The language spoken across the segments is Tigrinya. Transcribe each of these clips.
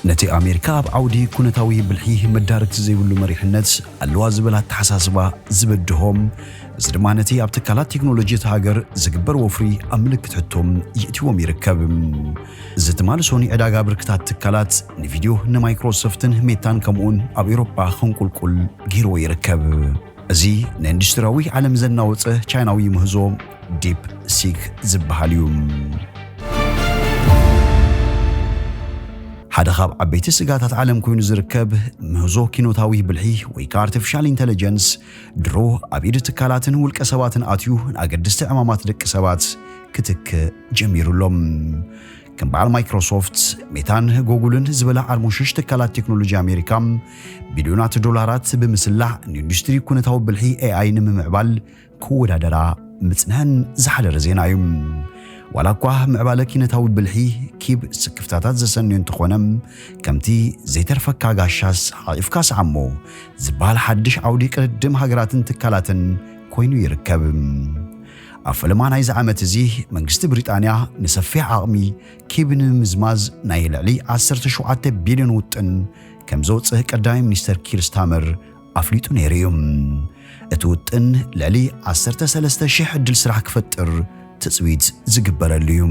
ነቲ ኣሜሪካ ኣብ ዓውዲ ኩነታዊ ብልሒ መዳርግቲ ዘይብሉ መሪሕነት ኣለዋ ዝብል ኣተሓሳስባ ዝበድሆም፣ እዚ ድማ ነቲ ኣብ ትካላት ቴክኖሎጂ እቲ ሃገር ዝግበር ወፍሪ ኣብ ምልክት ሕቶም ይእትዎም ይርከብ። እዚ ትማሊ ሶኒ ዕዳጋ ብርክታት ትካላት ንቪድዮ ንማይክሮሶፍትን ሜታን ከምኡውን ኣብ ኤውሮጳ ክንቁልቁል ገይርዎ ይርከብ። እዚ ንኢንዱስትሪያዊ ዓለም ዘናወጸ ቻይናዊ ምህዞ ዲፕ ሲክ ዝበሃል እዩ። ሓደ ካብ ዓበይቲ ስጋታት ዓለም ኮይኑ ዝርከብ ምህዞ ኪኖታዊ ብልሒ ወይ ከዓ ኣርቲፊሻል ኢንተለጀንስ ድሮ ኣብ ኢድ ትካላትን ውልቀ ሰባትን ኣትዩ ንኣገድስቲ ዕማማት ደቂ ሰባት ክትክእ ጀሚሩ ኣሎ። ከም በዓል ማይክሮሶፍት፣ ሜታን ጎጉልን ዝበላ ዓርሞሽሽ ትካላት ቴክኖሎጂ ኣሜሪካ ቢልዮናት ዶላራት ብምስላዕ ንኢንዱስትሪ ኩነታዊ ብልሒ ኤኣይ ንምምዕባል ክወዳደራ ምጽንሐን ዝሓደረ ዜና እዩ። ዋላ እኳ ምዕባለ ኪነታዊ ብልሒ ኪብ ስክፍታታት ዘሰንዮ እንተኾነ፣ ከምቲ ዘይተርፈካ ጋሻስ ሓቒፍካ ስዓሞ ዝበሃል ሓድሽ ዓውዲ ቅድድም ሃገራትን ትካላትን ኮይኑ ይርከብ። ኣብ ፈለማ ናይዚ ዓመት እዚ መንግስቲ ብሪጣንያ ንሰፊሕ ዓቕሚ ኪብ ንምምዝማዝ ናይ ልዕሊ ዓሰርተ ሸውዓተ ቢልዮን ውጥን ከም ዘውፅእ ቀዳማይ ሚኒስተር ኪር ስታመር ኣፍሊጡ ነይሩ እዩ። እቲ ውጥን ልዕሊ ዓሰርተ ሰለስተ ሽሕ ዕድል ስራሕ ክፈጥር ትፅቢት ዝግበረሉ እዩ።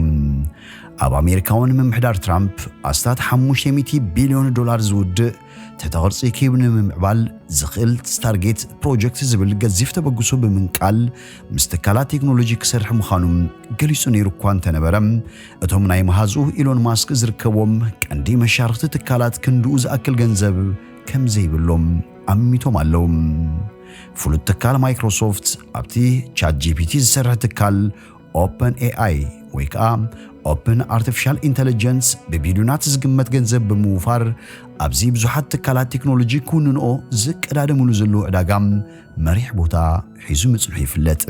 ኣብ ኣሜሪካ እውን ምምሕዳር ትራምፕ ኣስታት ሓሙሽተ ሚእቲ ቢልዮን ዶላር ዝውድእ ትሕተ ቅርጺ ኪብ ንምምዕባል ዝኽእል ስታርጌት ፕሮጀክት ዝብል ገዚፍ ተበግሶ ብምንቃል ምስ ትካላት ቴክኖሎጂ ክሰርሕ ምዃኑ ገሊጹ ነይሩ እኳ እንተነበረ፣ እቶም ናይ መሃዝኡ ኢሎን ማስክ ዝርከቦም ቀንዲ መሻርኽቲ ትካላት ክንድኡ ዝኣክል ገንዘብ ከም ዘይብሎም ኣሚቶም ኣለዉ። ፍሉጥ ትካል ማይክሮሶፍት ኣብቲ ቻት ጂ ፒ ቲ ዝሰርሕ ትካል ኦፐን ኤ ኣይ ወይ ከዓ ኦፕን ኣርቲፊሻል ኢንተለጀንስ ብቢልዮናት ዝግመት ገንዘብ ብምውፋር ኣብዚ ብዙሓት ትካላት ቴክኖሎጂ ክውንንኦ ዝቀዳደምሉ ዘለዉ ዕዳጋ መሪሕ ቦታ ሒዙ ምጽንሑ ይፍለጥ።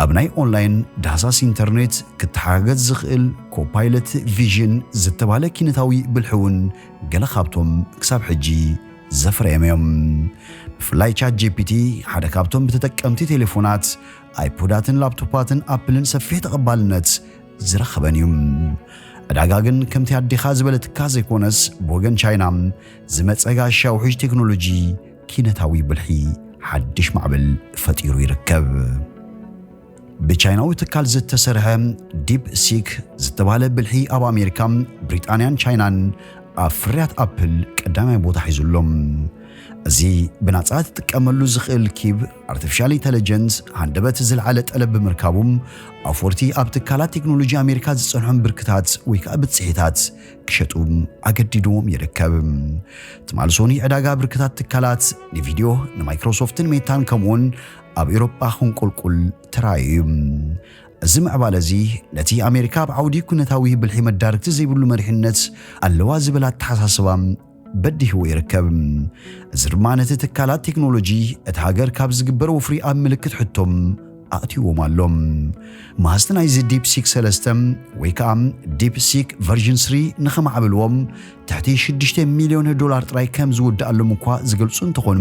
ኣብ ናይ ኦንላይን ዳህሳስ ኢንተርኔት ክተሓጋገዝ ዝኽእል ኮፓይለት ቪዥን ዝተባህለ ኪነታዊ ብልሒ እውን ገለ ካብቶም ክሳብ ሕጂ ዘፍረዮም እዮም። ብፍላይ ቻት ጂ ፒ ቲ ሓደ ካብቶም ብተጠቀምቲ ቴሌፎናት፣ ኣይፖዳትን ላፕቶፓትን ኣፕልን ሰፊሕ ተቐባልነት ዝረኸበን እዩ። ዕዳጋ ግን ከምቲ ኣዴኻ ዝበለትካ ዘይኮነስ ብወገን ቻይና ዝመጸ ጋሻ ውሕጅ ቴክኖሎጂ ኪነታዊ ብልሒ ሓድሽ ማዕበል ፈጢሩ ይርከብ። ብቻይናዊ ትካል ዝተሰርሐ ዲፕ ሲክ ዝተባህለ ብልሒ ኣብ ኣሜሪካ፣ ብሪጣንያን ቻይናን ኣብ ፍርያት ኣፕል ቀዳማይ ቦታ ሒዙ ኣሎ። እዚ ብናጻ ትጥቀመሉ ዝኽእል ኪብ ኣርቲፊሻል ኢንተለጀንስ ሃንደበት ዝለዓለ ጠለብ ብምርካቡ ኣፍወርቲ ኣብ ትካላት ቴክኖሎጂ ኣሜሪካ ዝጸንሖም ብርክታት ወይ ከዓ ብጽሒታት ክሸጡ ኣገዲድዎም ይርከብ። ትማሊ ሶኒ ዕዳጋ ብርክታት ትካላት ንቪድዮ ንማይክሮሶፍትን ሜታን ከምኡውን ኣብ ኤውሮጳ ክንቁልቁል ተራእዩ እዩ። እዚ ምዕባለ እዚ ነቲ ኣሜሪካ ኣብ ዓውዲ ኩነታዊ ብልሒ መዳርግቲ ዘይብሉ መሪሕነት ኣለዋ ዝብል ኣተሓሳስባ በዲህዎ ይርከብ። እዚ ድማ ነቲ ትካላት ቴክኖሎጂ እቲ ሃገር ካብ ዝግበር ወፍሪ ኣብ ምልክት ሕቶም ኣእትይዎም ኣሎ። መሃዝቲ ናይዚ ዲፕ ሲክ ሰለስተ ወይ ከዓ ዲፕ ሲክ ቨርዥን ስሪ ንኸማዕብልዎም ትሕቲ ሽዱሽተ ሚልዮን ዶላር ጥራይ ከም ዝውድኣሎም እኳ ዝገልጹ እንተኾኑ፣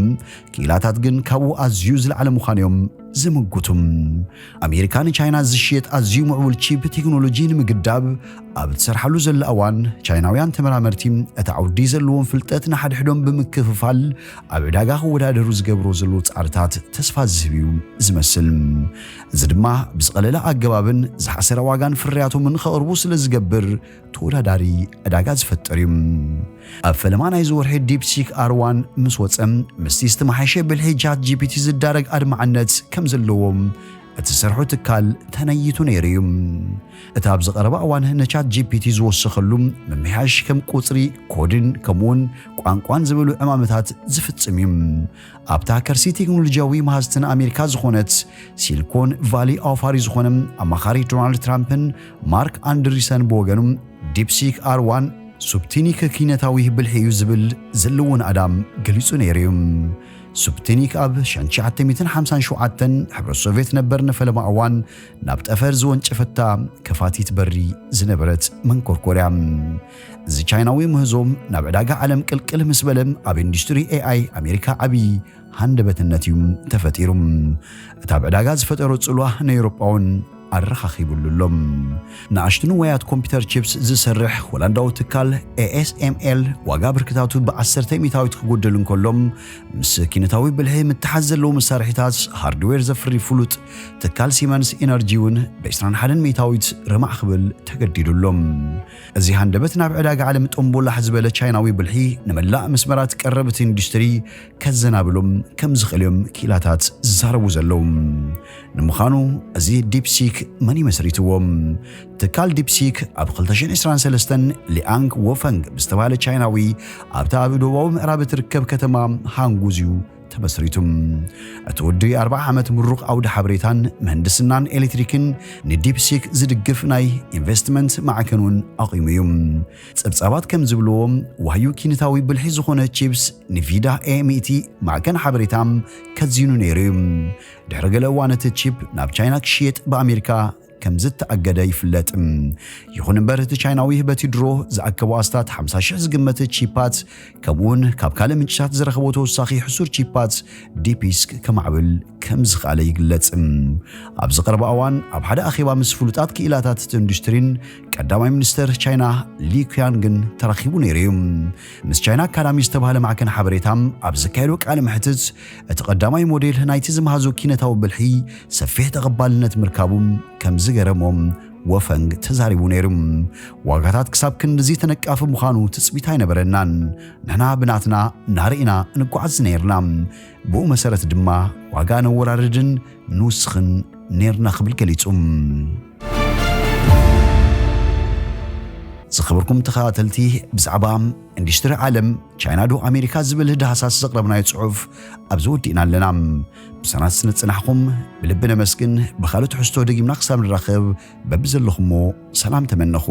ክኢላታት ግን ካብኡ ኣዝዩ ዝለዓለ ምዃኑ እዮም ዝምጉቱ። ኣሜሪካ ንቻይና ዝሽየጥ ኣዝዩ ምዕቡል ቺፕ ቴክኖሎጂ ንምግዳብ ኣብ ትሰርሓሉ ዘላ እዋን፣ ቻይናውያን ተመራመርቲ እቲ ዓውዲ ዘለዎም ፍልጠት ንሓድሕዶም ብምክፍፋል ኣብ ዕዳጋ ክወዳደሩ ዝገብርዎ ዘለዉ ጻዕርታት ተስፋ ዝህብ እዩ ዝመስል። እዚ ድማ ብዝቐለለ ኣገባብን ዝሓሰረ ዋጋን ፍርያቶምን ከቕርቡ ስለ ዝገብር፣ ተወዳዳሪ ዕዳጋ ዝፈጥር እዩ። ኣብ ፈለማ ናይዚ ወርሒ ዲፕሲክ ኣር ዋን ምስ ወጸ፣ ምስቲ ዝተመሓየሸ ብልሒ ቻት ጂ ፒ ቲ ዝዳረግ ኣድማዕነት ከም ዘለዎም እቲ ዝሰርሖ ትካል ተነይቱ ነይሩ እዩ። እቲ ኣብ ዝቐረበ እዋን ንቻት ጂ ፒ ቲ ዝወሰኸሉ ምምሕያሽ ከም ቁጽሪ፣ ኮድን ከምኡውን ቋንቋን ዝበሉ ዕማመታት ዝፍጽም እዩ። ኣብታ ከርሲ ቴክኖሎጂያዊ መሃዝትን ኣሜሪካ ዝኾነት ሲልኮን ቫሊ ኣውፋሪ ዝኾነ ኣማኻሪ ዶናልድ ትራምፕን ማርክ ኣንድሪሰን ብወገኑ ዲፕሲክ ኣር ዋን ሱፕቲኒክ ኪነታዊ ብልሒ እዩ ዝብል ዘለዎ ናእዳ ገሊጹ ነይሩ እዩ። ሱፕቲኒክ ኣብ ሸንሸዓተ ሚእትን ሓምሳን ሸውዓተን ሕብረት ሶቪየት ነበር ንፈለማ እዋን ናብ ጠፈር ዝወንጨፈታ ከፋቲት በሪ ዝነበረት መንኮርኮርያ። እዚ ቻይናዊ ምህዞ ናብ ዕዳጋ ዓለም ቅልቅል ምስ በለ ኣብ ኢንዱስትሪ ኤ ኣይ ኣሜሪካ ዓብዪ ሃንደበትነት እዩ ተፈጢሩ። እቲ ኣብ ዕዳጋ ዝፈጠሮ ጽልዋ ንኤውሮጳውን ኣረኻኺቡሉ ኣሎ። ንኣሽቱ ንዋያት ኮምፒውተር ቺፕስ ዝሰርሕ ሆላንዳዊ ትካል ኤ ኤስ ኤም ኤል ዋጋ ብርክታቱ ብዓሰርተ ሚእታዊት ክጉድል እንከሎ፣ ምስ ኪነታዊ ብልሒ ምትሓዝ ዘለዎ መሳርሒታት ሃርድዌር ዘፍሪ ፍሉጥ ትካል ሲመንስ ኢነርጂ እውን ብ ዕስራን ሓደን ሚእታዊት ርማዕ ክብል ተገዲዱ ኣሎ። እዚ ሃንደበት ናብ ዕዳጋ ዓለም ጦምቦላሕ ዝበለ ቻይናዊ ብልሒ ንመላእ መስመራት ቀረብ እቲ ኢንዱስትሪ ከዘናብሎም ከም ዝኽእል እዮም ክኢላታት ዝዛረቡ ዘለዉ። ንምዃኑ እዚ ዲፕሲክ መን እዩ መስሪትዎ? ትካል ዲፕሲክ ኣብ ክልተ ሽሕን ዕስራን ሰለስተን ሊኣንግ ወፈንግ ብዝተባህለ ቻይናዊ ኣብታ ኣብ ደቡባዊ ምዕራብ እትርከብ ከተማ ሃንጉዝ እዩ ተመስሪቱ። እቲ ወዲ ኣርብዓ ዓመት ምሩቕ ኣውደ ሓበሬታን ምህንድስናን ኤሌክትሪክን ንዲፕሲክ ዝድግፍ ናይ ኢንቨስትመንት ማዕከን እውን ኣቑሙ እዩ። ጸብጻባት ከም ዝብልዎ ዋህዩ ኪነታዊ ብልሒ ዝኾነ ቺፕስ ንቪዳ ኤ ሚእቲ ማዕከን ሓበሬታ ከዚኑ ነይሩ እዩ። ድሕሪ ገለ እዋን እቲ ቺፕ ናብ ቻይና ክሽየጥ ብኣሜሪካ ከም ዝተኣገደ ይፍለጥ። ይኹን እምበር እቲ ቻይናዊ በቲ ድሮ ዝኣከቦ ኣስታት ሓምሳ ሽሕ ዝግመት ቺፓት ከምኡውን ካብ ካልእ ምንጭታት ዝረኸቦ ተወሳኺ ሕሱር ቺፓት ዲፕሲክ ከማዕብል ከም ዝኸኣለ ይግለጽ። ኣብዚ ቀረባ እዋን ኣብ ሓደ ኣኼባ ምስ ፍሉጣት ክኢላታት እቲ ኢንዱስትሪን ቀዳማይ ሚኒስተር ቻይና ሊ ኪያንግን ተራኺቡ ነይሩ እዩ። ምስ ቻይና ኣካዳሚ ዝተባህለ ማዕከን ሓበሬታ ኣብ ዘካየዶ ቃለ መሕትት እቲ ቀዳማይ ሞዴል ናይቲ ዝመሃዞ ኪነታዊ ብልሒ ሰፊሕ ተቐባልነት ምርካቡ ከም ዝገረሞም ወፈንግ ተዛሪቡ ነይሩ። ዋጋታት ክሳብ ክንድዚ ተነቃፊ ምዃኑ ትጽቢት ኣይነበረናን። ንሕና ብናትና ናርኢና እንጓዓዝ ነይርና። ብኡ መሰረት ድማ ዋጋ ነወራርድን ንውስኽን ነይርና ክብል ገሊጹ። ዝኸበርኩም ተኸታተልቲ፣ ብዛዕባ ኢንዱስትሪ ዓለም ቻይና ዶ ኣሜሪካ ዝብል ዳህሳስ ዘቕረብናዮ ጽሑፍ ኣብዚ ወዲእና ኣለና። ምሳና ስለ ዝጸናሕኩም ብልቢ ነመስግን። ብኻልእ ትሕዝቶ ደጊምና ክሳብ ንራኸብ በብዘለኹሞ ሰላም ተመነኹ።